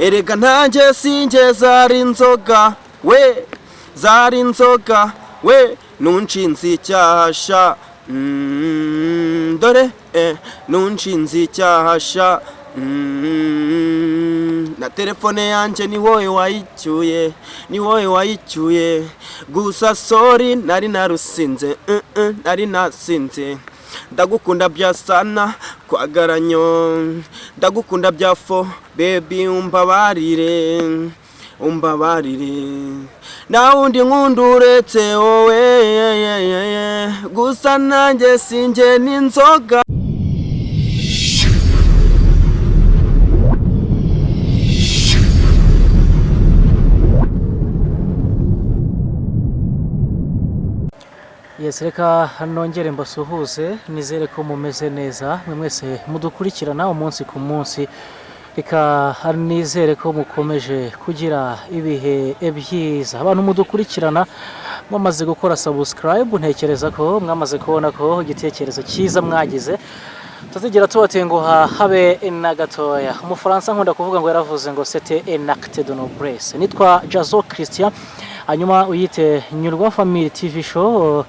Erega ntanjye sinjye zari inzoga we, zari inzoga we, nunshinze icyasha. Dore nunshinze icyasha. Na telefone yanjye ni wowe wayicyuye, ni wowe wayicyuye. Gusa sorry, nari narusinze, nari nasinze. Ndagukunda bya sana kwagaranyo, ndagukunda bya fo baby, umbabarire, umbabarire. Nta wundi nkunda uretse wowe, gusa nanjye sinjye n'inzoga. Yes, reka nongere mbasuhuze, nizere ko mumeze neza mwe mwese mudukurikirana umunsi ku munsi. Reka nizere ko mukomeje kugira ibihe byiza. Abantu mudukurikirana mwamaze gukora subscribe, ntekereza ko mwamaze kubona ko igitekerezo cyiza mwagize tutazigera tubatenguha habe na gatoya. Umufaransa nkunda kuvuga ngo yaravuze ngo "C'était un acte de noblesse." Nitwa Jazo Christian, hanyuma uyite Nyurwa Family TV Show.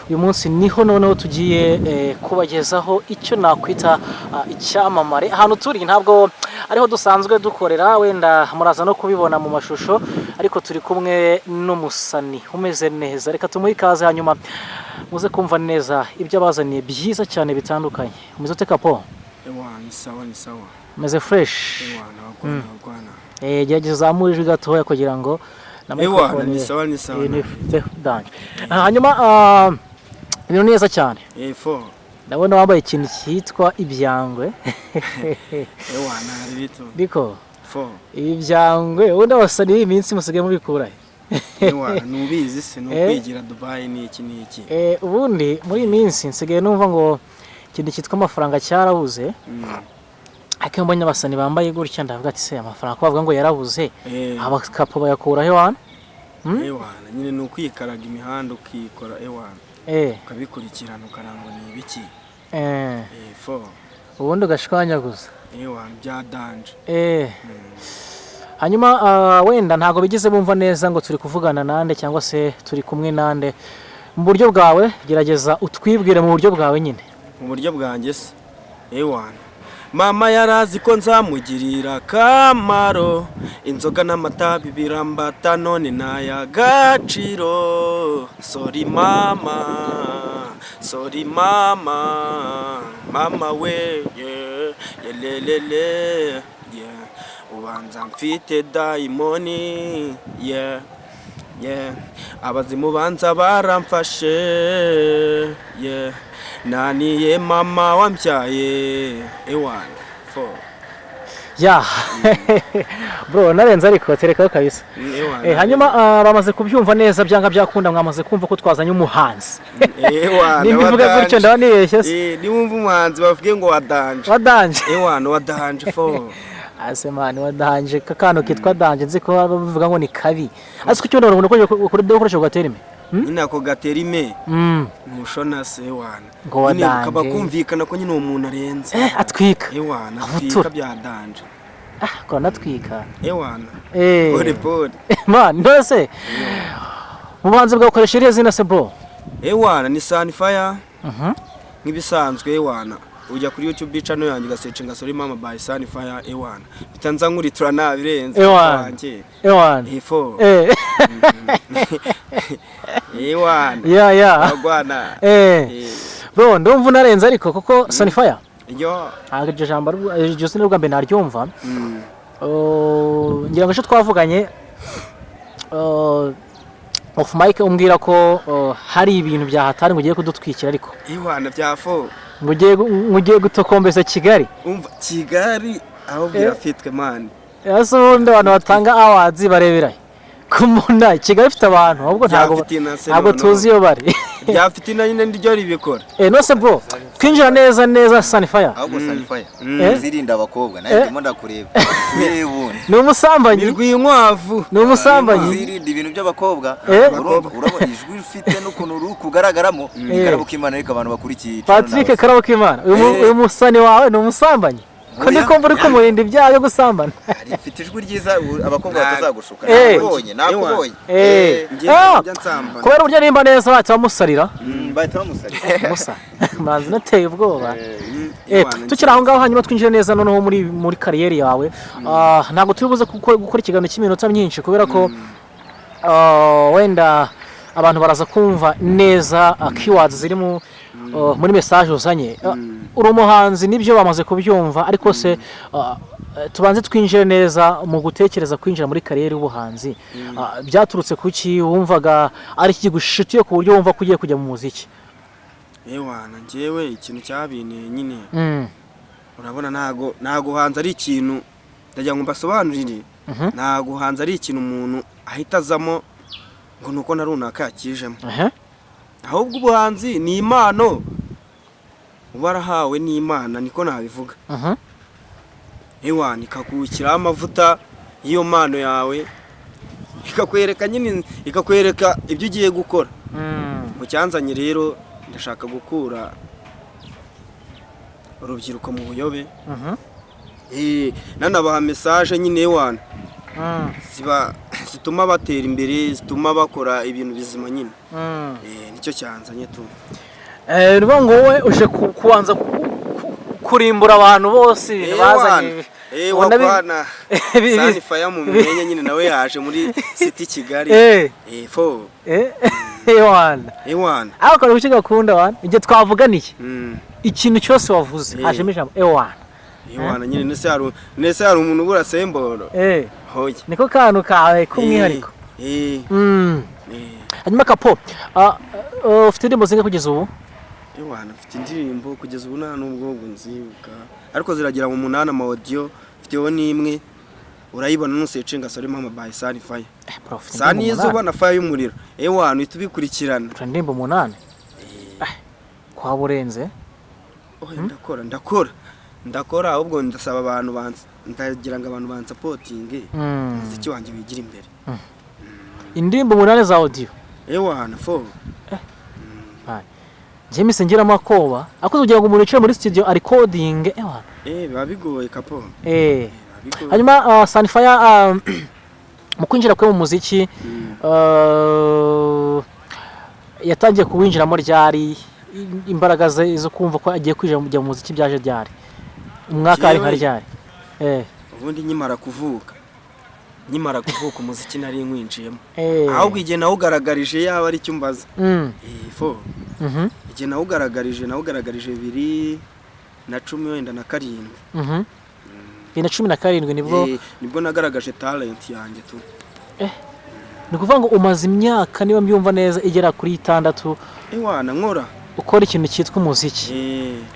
Uyu munsi niho noneho tugiye kubagezaho icyo nakwita icyamamare. Ahantu turi ntabwo ariho dusanzwe dukorera, wenda muraza no kubibona mu mashusho, ariko turi kumwe n'umusani umeze neza. Reka tumuhe ikaze, hanyuma muze kumva neza ibyo abazaniye byiza cyane bitandukanye. Umeze ute, kapo? Ewa, ni sawa, ni sawa. Umeze fresh? Ewa, nabagwana, nabagwana. Gerageza uzamure ijwi gatoya kugira ngo na Ewa, microphone ni sawa, ni sawa. ni danger. Hanyuma ibintu neza cyane. Fo. Ndabona wambaye ikintu cyitwa ibyangwe. Ewa, nari bito. Niko? Fo. Ibi byangwe ubundi abasani b'iyi minsi musigaye mubikura he? Ewa, nubizi se, nukwigira Dubai n'iki n'iki. Ubundi muri iyi minsi nsigaye numva ngo ikintu cyitwa amafaranga cyarabuze, ariko iyo mbonye abasani bambaye gutya ndavuga ati: "Se amafaranga ko bavuga ngo yarabuze, abakapo bayakura he wana?" Ewa, nyine ni ukwikaraga imihanda ukikora, ewa, ukabikurikirana ukarangwa ni ibiki. Fo. Ubundi ugashwanyaguza. Ewa, bya danger. Hanyuma wenda ntabwo bigeze bumva neza ngo turi kuvugana nande cyangwa se turi kumwe nande. Mu buryo bwawe, gerageza utwibwire mu buryo bwawe nyine. Mu buryo bwanjye se, ewana, mama yarazi ko nzamugirira akamaro. Inzoga n'amatabi birambata, none ntayagaciro. Sorry mama, sorry mama, mama we, yeah, yelelele, yeah. Ubanza mfite dayimoni, yeah, yeah. Abazimu banza baramfashe, yeah. Naniye mama wambyaye, ewana, fo. Ya bro, narenze ariko terekaho kabisa. Ewana. Hanyuma bamaze kubyumva neza, byanga byakunda mwamaze kumva ko twazanye umuhanzi. Ewana. Nimba ivuga gutyo ndaba nibeshye se? Eh, niwumva umuhanzi bavuge ngo wa danger. Wa danger. Ewana, wa danger, fo. Ase man, wa danger, kakano kitwa danger nzi ko bavuga ngo ni kabi, ariko icyo ndabona ko ukoresha gaterime. Nyine ako gaterime ntushona se, ewana. Ngo wa Nyine bukaba danger. kumvikana ko nyine uwo muntu arenze. Atwika. Ewana. Avutura. Atwika bya danger. Ah, ko anatwika. Ewana. Pole pole. Man, ndose mu buhanzi bwawe ukoresha iriya zina se, bro? Ewana, ni Sunfire nk'ibisanzwe. Ewana, ujya kuri YouTube channel yanjye ugasearchinga Sorry Mama by Sunfire, ewana, bitanza nkuritura nabirenze. Ewana. Wanjye. Ewana. Ifo. Ewana. Ya. Agwana. Bro, ndumva unarenze ariko kuko Sunfire, Yo. ntabwo iryo jambo iryo zina ubwa mbere naryumva. Oh, ngira ngo ejo twavuganye off mic, umbwira ko hari ibintu byahatari ngo ugiye kudutwikira ariko. Ewana, bya fo. Ngo ugiye gutokombeza Kigali. Umva, Kigali aho birafitwe, man. Ese ubundi abantu batanga awards barebera he? Ku muna Kigali ifite abantu ahubwo ntabwo Byafite inase ntabwo noneho. tuzi iyo bari. Byafite ina nyine niryo ribikora. Nose bro, twinjira neza neza Sunfire. Ahubwo Sunfire, uzirinda abakobwa nawe, ndimo ndakureba turebe ubundi. Ni umusambanyi. Ni rwinkwavu. Ni umusambanyi. Uzirinda ibintu by'abakobwa. Urumva, urabona ijwi ufite n'ukuntu uri kugaragaramo ni karabo k'Imana, ariko abantu bakurikiye Patrick, karabo k'Imana, uyu musani wawe ni umusambanyi. Ko niko mbura kumurinda ibyaha byo gusambana. Hari mfite ijwi ryiza, abakobwa batazagushuka. Eh. Nakubonye, nakubonye. Eh. Njye Ah, njya nsambana. Kubera uburyo nimba neza bahita bamusarira. Bahita bamusarira. Musa manzi nateye ubwoba. Ewana, Tukiri aho ngaho, hanyuma twinjire neza noneho muri career yawe. Ntabwo turi buze gukora ikiganiro cy'iminota myinshi kubera ko wenda abantu baraza kumva neza keywords ziri muri message uzanye. Uri umuhanzi, nibyo, bamaze kubyumva, ariko se tubanze twinjire neza mu gutekereza kwinjira muri career y'ubuhanzi. Byaturutse kuki? Wumvaga ari iki kigushituye ku buryo wumva ko ugiye kujya mu muziki? Ewana, njyewe ikintu cyabinteye nyine, urabona ntago hanze ari ikintu, ndagira ngo mbasobanurire, ntago hanze ari ikintu umuntu ahita azamo ngo nuko na runaka yakijemo, ahubwo ubuhanzi ni impano uba warahawe n'Imana, niko nabivuga. Ewana, ikakukiraho amavuta y'iyo mpano yawe, ikakwereka nyine, ikakwereka ibyo ugiye gukora. Mu cyanzanye rero, ndashaka gukura urubyiruko mu buyobe. Nanabaha message nyine, ewana, ziba zituma batera imbere, zituma bakora ibintu bizima nyine. Nicyo cyanzanye tu. Ni ukuvuga ngo wowe uje kubanza kurimbura abantu bose ibintu bazanye. Ubona Wakwana Sanifaya mu menye nyine, nawe yaje muri City Kigali. Fo. Ewana. Ewana. Ariko kuki gakunda wana igihe twavuganiye, ikintu cyose wavuze hajemo ijambo ewana. Ewana nyine, nese hari umuntu ubura semboro? Hoya. Niko kantu kawe k'umwihariko. Hanyuma Kapo, ufite indirimbo zingahe kugeza ubu? Ewana, mfite indirimbo kugeza ubu nta nubwo ngo nzibuka, ariko ziragera mu 8 ama audio. Mfiteho n'imwe urayibona nusearchinga Sorry Mama by Sunny Fire. Bro, ufite Sani indirimbo y'izuba 8. na fire y'umuriro, ewana, uhita ubikurikirana. Ufite indirimbo 8. Kwaba urenze. Oya, ndakora, ndakora, ndakora, ahubwo ndasaba abantu ndagira ngo abantu bansupportinge, umuziki wanjye wigira imbere. Indirimbo 8 za audio? Ewana, fo. Njye mise ngiramo akoba akoze kugira ngo umuntu yicaye muri studio arecording, ewana. Biba bigoye, Kapo. Eh. Biba bigoye. Hanyuma Sunfire, mu kwinjira kwe mu muziki, yatangiye kuwinjiramo ryari? Imbaraga ze zo kumva ko agiye kwinjira mu muziki byaje ryari, umwaka ari nka ryari? Ubundi nkimara kuvuka umuziki nari nkwinjiyemo, ahubwo igihe nawugaragarije yaba ari cyo mbaza. Fo. Igihe nawugaragarije 2017 wenda. 2017 nibwo? Nibwo nagaragaje talent yanjye tu. Ni ukuvuga ngo umaze imyaka, niba mbyumva neza, igera kuri 6 Ewana, nkora. ukora ikintu cyitwa umuziki.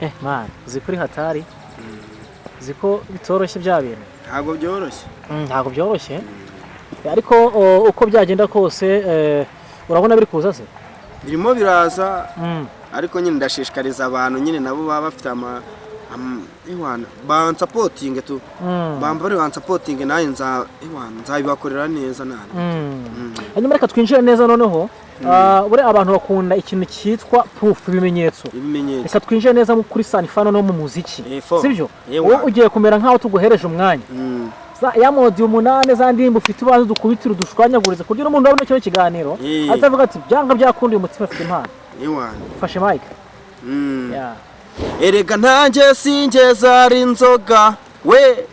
Eh. Man, uzi kuri hatari, uzi ko bitoroshye bya bintu? Ntabwo byoroshye. Ntabwo byoroshye, ariko uko byagenda kose, urabona biri kuza se? Birimo biraza, ariko nyine ndashishikariza abantu nyine nabo baba bafite ewana, bansupportinge tu. Bambare, bansupportinge, nanjye ewana, nzabibakorera neza nane. Hanyuma reka twinjire neza noneho. Buriya abantu bakunda ikintu cyitwa proof, ibimenyetso. Ibimenyetso. Reka twinjire neza kuri Sanifano no mu muziki. Fo. Sibyo? Ewa. Wowe ugiye kumera nk'aho tuguhereje umwanya. Ya audio 8 za ndirimbo ufite, ubanza dukubitire, udushwanyagurize ku buryo n'umuntu wabona kino kiganiro atavuga ati byanga byakundiye umutima afite impano. Ewana. Fashe mic. Yeah. Erega ntanjye sinjye zari inzoga we,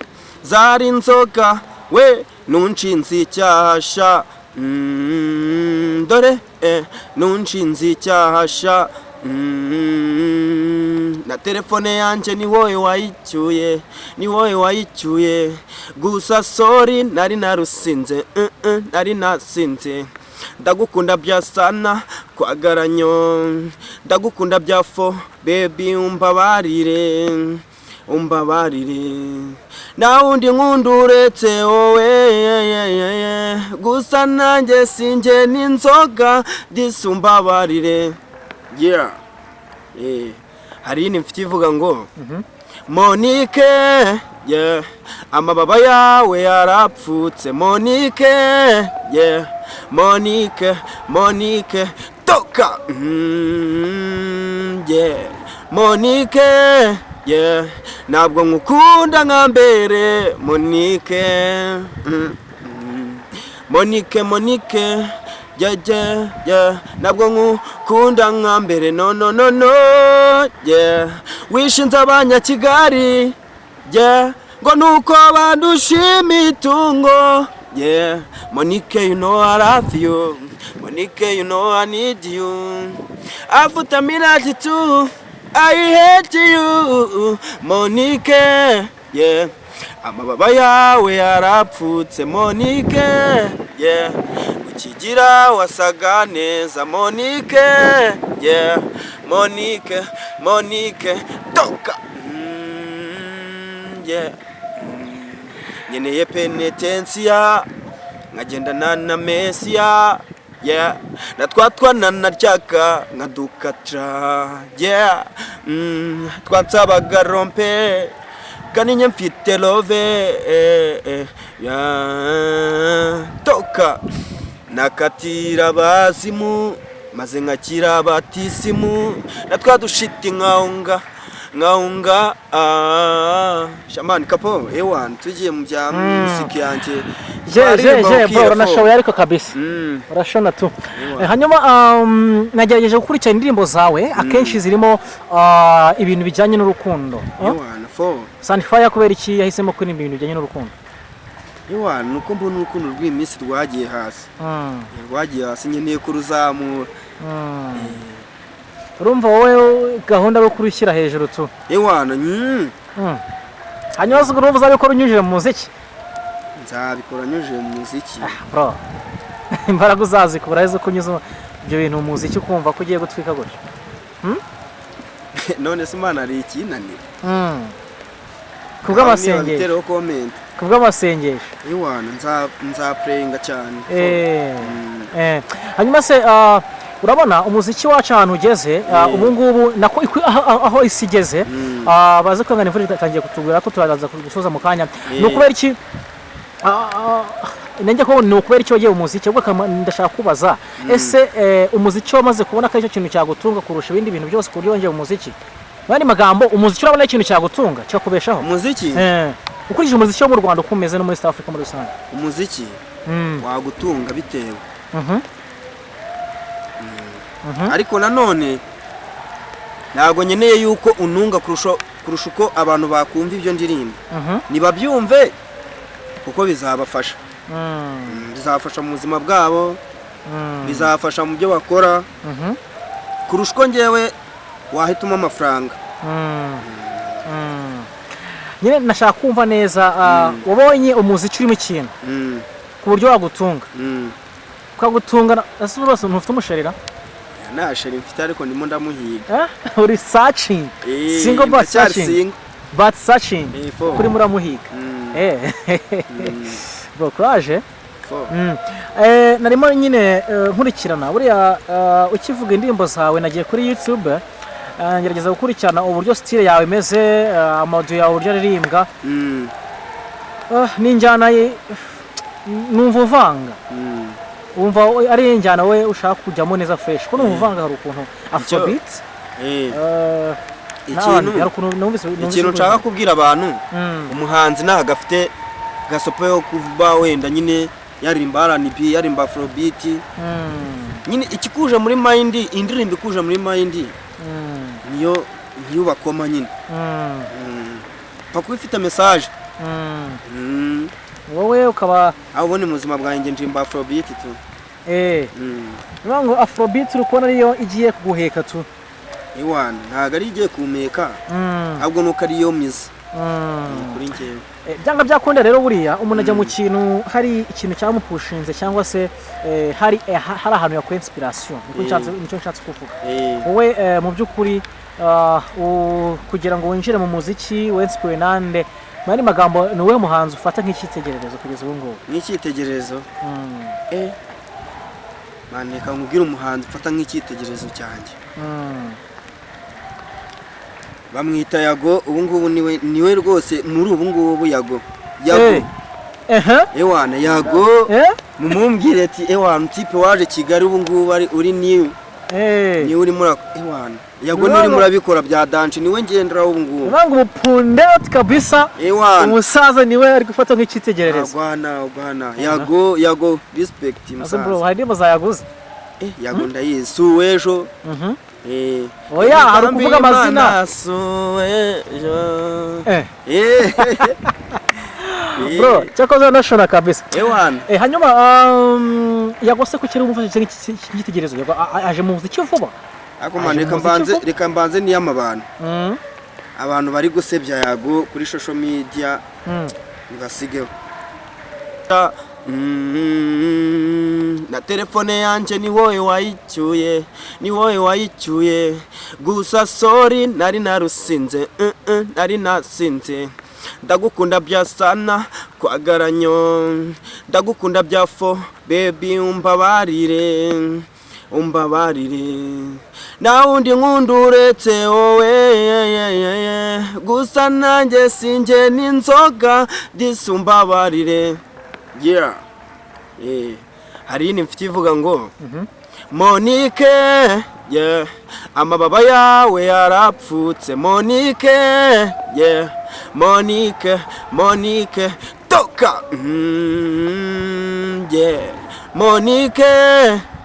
zari inzoga we, nunshinze icyasha. Dore nunshinze icyasha. Na telefone yanjye ni wowe wayicyuye, ni wowe wayicyuye. Gusa sorry, nari narusinze, nari nasinze. Ndagukunda bya sana kwagaranyo, ndagukunda bya fo, baby, umbabarire, umbabarire, nta wundi nkunda uretse wowe. Gusa nanjye sinjye n'inzoga disi, umbabarire. Yeah. Hari iyindi mfite ivuga ngo Monique, yeah. Amababa yawe yarapfutse Monique, yeah. Monique, Monique, toka, yeah. Monique. Yeah, ntabwo nkukunda nka mbere, Monique. Monique, Monique, yeah, yeah. Ntabwo nkukunda nka mbere, no, no, no, no, yeah. Wishinze Abanyakigali, yeah, ngo nuko bandusha imitungo, yeah. Monique, you know I love you. Monique, you know I need you. After minute too, I hate you, Monique, yeah. Amababa yawe yarapfutse, Monique, yeah. Ukigira wasaga neza, Monique, yeah. Monique, Monique, toka, yeah. Nkeneye penetensiya nkagendana na Mesiya, yeah. Na twa twana naryaka nkadukatra, yeah. Twansabaga rompe kaninye mfite love, yeah. Toka nakatira abazimu maze nkakira abatisimu na twa dushiti nkahunga nkahunga, ah. Shamani kapo ewan, tugiye mu bya muziki yanjye. Je je Twaririmba je bro. ukira fo. Uranashoboye ariko kabisa. Urashona tu. Hanyuma nagerageje gukurikirana indirimbo zawe, akenshi zirimo ibintu bijyanye n'urukundo. Ewan fo. Sunfire kubera iki yahisemo kuririmba ibintu bijyanye n'urukundo? Ewan, nuko mbona urukundo rw'iyi minsi rwagiye hasi. Rwagiye hasi, nkeneye kuruzamura. Urumva wowe gahunda yo kurushyira hejuru tu. Ewan. Hanyuma se urumva uzabikora unyujije mu muziki? Nzabikora nyujije mu muziki. Bro, imbaraga uzazikura zo kunyuza ibyo bintu mu muziki, ukumva ko ugiye gutwika gutyo? None se Imana hari ikinanira? Kubw'amasengesho. Bitereho comment. Kubw'amasengesho. Ewan, nzapureyinga cyane. Hanyuma se urabona umuziki wacu ahantu ugeze ubu ngubu, nako aho isi igeze, baze kwangana, imvura itangiye kutugwira ko turaza gusoza mu kanya. Ni ukubera iki nanjye ko ni ukubera iki wagiye mu muziki? Ahubwo ndashaka kubaza, ese umuziki wamaze kubona ko aricyo kintu cyagutunga kurusha ibindi bintu byose, ku buryo wongeye mu muziki? Mu yandi magambo, umuziki urabona ari ikintu cyagutunga kikakubeshaho? Umuziki? Ukurikije umuziki wo mu Rwanda uko umeze no muri South Africa muri rusange. Umuziki wagutunga bitewe, ariko nanone ntabwo nkeneye yuko untunga kurusha uko abantu bakumva ibyo ndirimba. Nibabyumve kuko bizabafasha. Bizabafasha mu buzima bwabo, bizabafasha mu byo bakora, kurusha uko ngewe wahitamo amafaranga. Nyine nashaka kumva neza, wabonye umuziki urimo ikintu ku buryo wagutunga, ukagutunga. Ese rwose ntufite umusherera? Nta chérie mfite, ariko ndimo ndamuhiga. Uri searching? Single but Ndacyari searching. Single. But searching. Fo. Kuri muramuhiga. Bro, courage. Fo. Narimo nyine nkurikirana buriya, ukivuga indirimbo zawe, nagiye kuri YouTube, ngerageza gukurikirana uburyo style yawe imeze, amaudio yawe uburyo aririmbwa, n'injyana ye, numva uvanga. Wumva ari injyana we ushaka kujyamo neza fresh, ko numva uvanga, hari ukuntu afrobeat, Ikintu hari ukuntu numvise ikintu nshaka kubwira abantu, umuhanzi ntabwo afite gasopo yo kuba wenda nyine yaririmba R&B, yaririmba afrobeat. Nyine ikikuje muri mind, indirimbo ikuje muri mind, niyo niyo bakoma nyine. Pfa kuba ifite message. Wowe ukaba Aho ubundi mu buzima bwanjye ndirimba afrobeat tu. Niyo ngo afrobeat uri kubona ariyo igiye kuguheka tu? Iwana, ntabwo ari igiye kumeka, ahubwo nuko ariyo mizi kuri njyewe. Byanga byakunda rero, buriya umuntu ajya mu kintu hari ikintu cyamupushinze, cyangwa se hari ahantu yakuye inspiration. Niko nicyo nshatse kuvuga. Wowe mu by'ukuri, kugira ngo winjire mu muziki winspire nande? Mu yandi magambo, ni wowe muhanzi ufata nk'icyitegererezo kugeza ubu ngubu? Nk'icyitegererezo? Man, reka nkubwire umuhanzi mfata nk'icyitegererezo cyanjye. Bamwita Yago. Ubu ngubu niwe rwose muri ubu ngubu, Yago, Yago. Ewana, Yago. Mumumbwire ati: "Ewana, type waje Kigali ubu ngubu ari uri new." Niwe urimo ewana, Yago niwe urimo urabikora bya danger, niwe ngenderaho ubu ngubu. Uranga umupundeti kabisa. Ewana. Umusaza niwe ari gufata nk'icyitegererezo. Agwana, agwana. Yago, Yago, respect. Ase bro, Musaza. hari indirimbo zayaguze? Yago ndayizi, si uw'ejo. Oya, hari ukuvuga amazina. Imana si uw'ejo. Bro, cyakoze nashona kabisa. Ewana. Hanyuma Yago se kuki ari umufasha cy'icyitegererezo? Yago aje mu muziki vuba. Ariko man, Aje reka mu muziki mbanze vuba. Reka mbanze niyama abantu. Abantu bari gusebya Yago kuri social media, nibasigeho. Na telefone yanjye ni wowe wayicyuye, ni wowe wayicyuye. Gusa sorry, nari narusinze, nari nasinze. Ndagukunda bya sana kwagaranyo, ndagukunda bya fo baby, umbabarire, umbabarire. Nta wundi nkunda uretse wowe, gusa nanjye sinjye n'inzoga disi, umbabarire. Yeah. Hari iyindi mfite ivuga ngo Monique, yeah. Amababa yawe yarapfutse Monique, yeah. Monique, Monique, toka, yeah. Monique,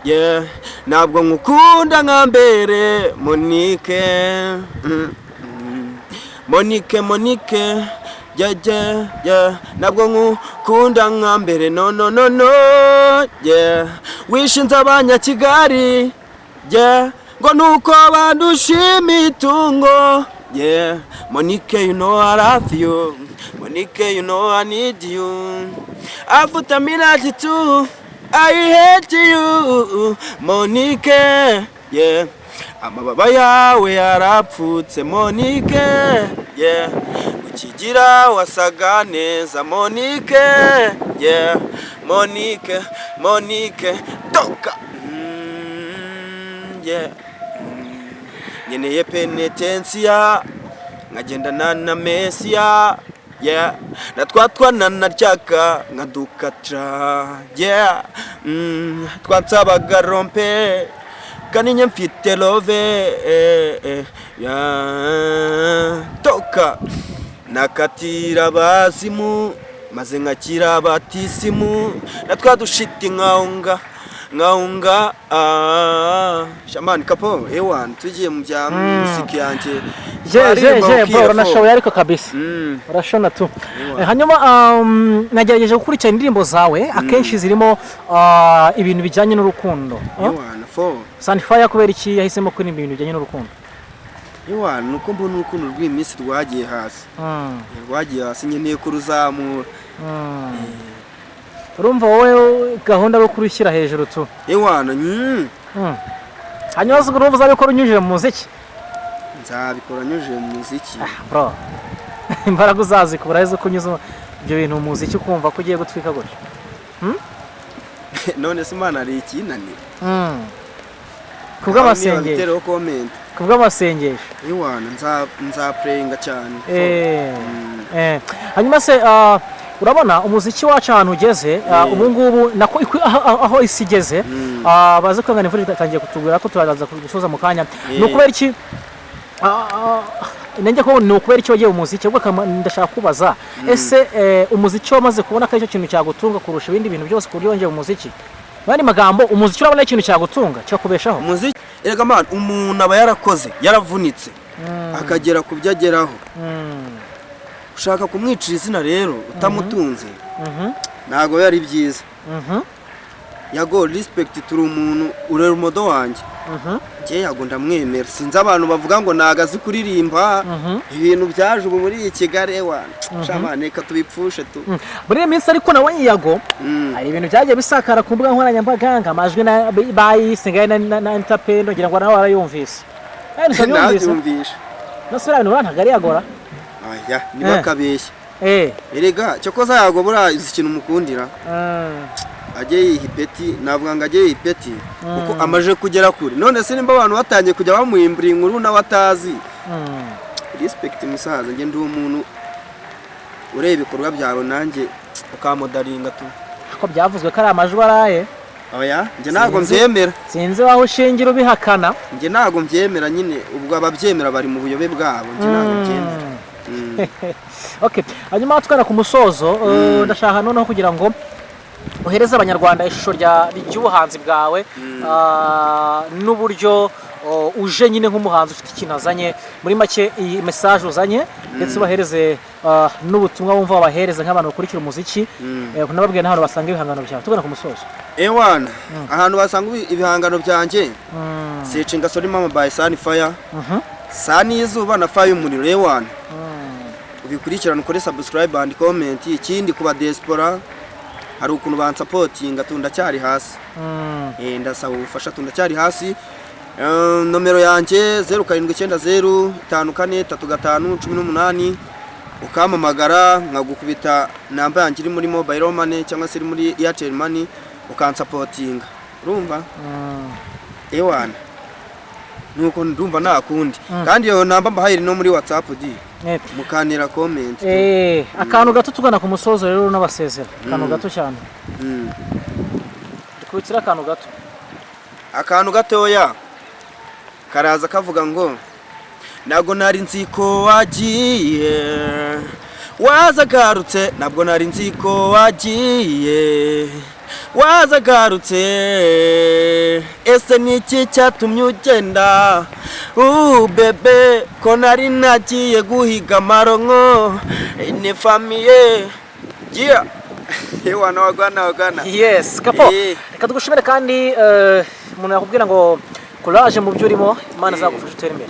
yeah. Ntabwo nkukunda nka mbere Monique. Monique, Monique, yeah, yeah. Ntabwo nkukunda nka mbere, no, no, no, no, yeah. Wishinze abanyakigali, yeah, ngo nuko bandusha imitungo, yeah. Monique, you know I love you. Monique, you know I need you. After me too, I hate you. Monique, yeah. Amababa yawe yarapfutse Monique, yeah. Ukigira wasaga neza Monique, yeah. Monique, Monique, toka, yeah. Nkeneye penetensiya nkagendana na mesiya, yeah. Na twa twana naryaka nkadukatra, yeah. Twansabaga rompe kandi njye mfite love, yeah. Toka nakatira abazimu maze nkakira abatisimu na twa dushiti nkahunga, nkahunga, ah. Shamani kapo, ewan, tugiye mu bya muziki yanjye. Je je Twaririmba je bro. ukira fo. Uranashoboye ariko kabisa. Urashona tu. Hanyuma nagerageje gukurikirana indirimbo zawe, akenshi zirimo ibintu bijyanye n'urukundo. Ewana fo. Sunfire kubera iki yahisemo kuririmba ibintu bijyanye n'urukundo? Ewana, nuko mbona urukundo rw'iyi minsi rwagiye hasi. Rwagiye hasi, nkeneye kuruzamura. Urumva wowe gahunda yo kurushyira hejuru tu. Ewana. Hanyuma se urumva uzabikora unyujije mu muziki? Nzabikora nyujije mu muziki. Bro, imbaraga uzazikura zo kunyuza ibyo bintu mu muziki, ukumva ko ugiye gutwika gutyo? None se Imana hari ikinanira? Kubw'amasengesho. Bitereho comment. Kubw'amasengesho. Ewana, nzapureyinga cyane. Hanyuma se urabona umuziki wacu ahantu ugeze ubu ngubu, nako aho isi igeze, baze kwangana, imvura itangiye kutugwira ko turaza gusoza mu kanya. Ni ukubera iki nanjye ko ni ukubera iki wagiye mu muziki? Ahubwo ndashaka kubaza, ese umuziki wamaze kubona ko aricyo kintu cyagutunga kurusha ibindi bintu byose, ku buryo wongeye mu muziki? Mu yandi magambo, umuziki urabona ari ikintu cyagutunga, cyakubeshaho? Umuziki erega man, umuntu aba yarakoze, yaravunitse, akagera ku byo ageraho. Ushaka kumwicira izina rero utamutunze, ntabwo biba ari byiza. Yago, respect, turi umuntu urera umudo wanjye. Njye Yago ndamwemera. Sinzi abantu bavuga ngo ntago azi kuririmba. Ibintu byaje ubu muri iyi Kigali wa shamane, reka tubipfushe tu. Muri iyi minsi ariko nabonye Yago hari ibintu byagiye bisakara ku mbuga nkoranyambaga ngo amajwi bayise ngaye na Intapendo, ngira ngo nawe warayumvise. Ntibyumvise? Nabyumvishe. No se biriya bintu ntabwo ari Yagora? Aya ntibakabeshye. Erega cyokoza Yago buriya uzi ikintu umukundira? Ajye yiha ipeti, navuga ngo ajye yiha ipeti kuko amaje kugera kure. None se nimba abantu batangiye kujya bamuhimbira inkuru nawe atazi? Respect musaza, njye ndi umuntu ureba ibikorwa byawe nanjye ukamodaringa tu. Ko byavuzwe ko ari amajwi araye. Oya, njye ntabwo mbyemera. Sinzi aho ushingira ubihakana. Njye ntabwo mbyemera nyine, ubwo ababyemera bari mu buyobe bwabo, njye ntabwo mbyemera. Okay, hanyuma tugana ku musozo, ndashaka noneho kugira ngo uhereze Abanyarwanda ishusho ry'ubuhanzi bwawe, n'uburyo uje nyine nk'umuhanzi ufite ikintu azanye, muri make iyi message uzanye, ndetse ubahereze n'ubutumwa wumva wabahereza nk'abantu bakurikira umuziki, unababwira n'ahantu basanga ibihangano byawe. Tugana ku musozo. Ewana, ahantu basanga ibihangano byanjye, searchinga Sorry Mama by Sun Fire. Sun y'izuba na Fire y'umuriro. Ewana, ubikurikirane, ukore subscribe and comment. Ikindi, kuba diaspora, hari ukuntu bansupportinga tu, ndacyari hasi. Ndasaba ubufasha tu, ndacyari hasi. Nomero yanjye 0790543518, ukampamagara nkagukubita namba yanjye iri muri mobile money cyangwa se iri muri Airtel Money, ukansupportinga, urumva? Ewana, nuko ndumva nta kundi. Kandi iyo namba mbahaye iri no muri WhatsApp di, mukanira comment. Akantu gato tugana ku musozo rero n'abasezera, akantu gato cyane. Dukubitira akantu gato. Akantu gatoya karaza kavuga ngo: ntabwo nari nzi ko wagiye, wazagarutse. Ntabwo nari nzi ko wagiye, wazagarutse. Ese ni iki cyatumye ugenda? Bébé, ko nari nagiye guhiga amaronko ni famille. Yeah, ewana, wagwana wagwana. Yes, Kapo. Reka tugushimire kandi umuntu yakubwira ngo courage mu byo urimo, Imana izagufasha utere imbere.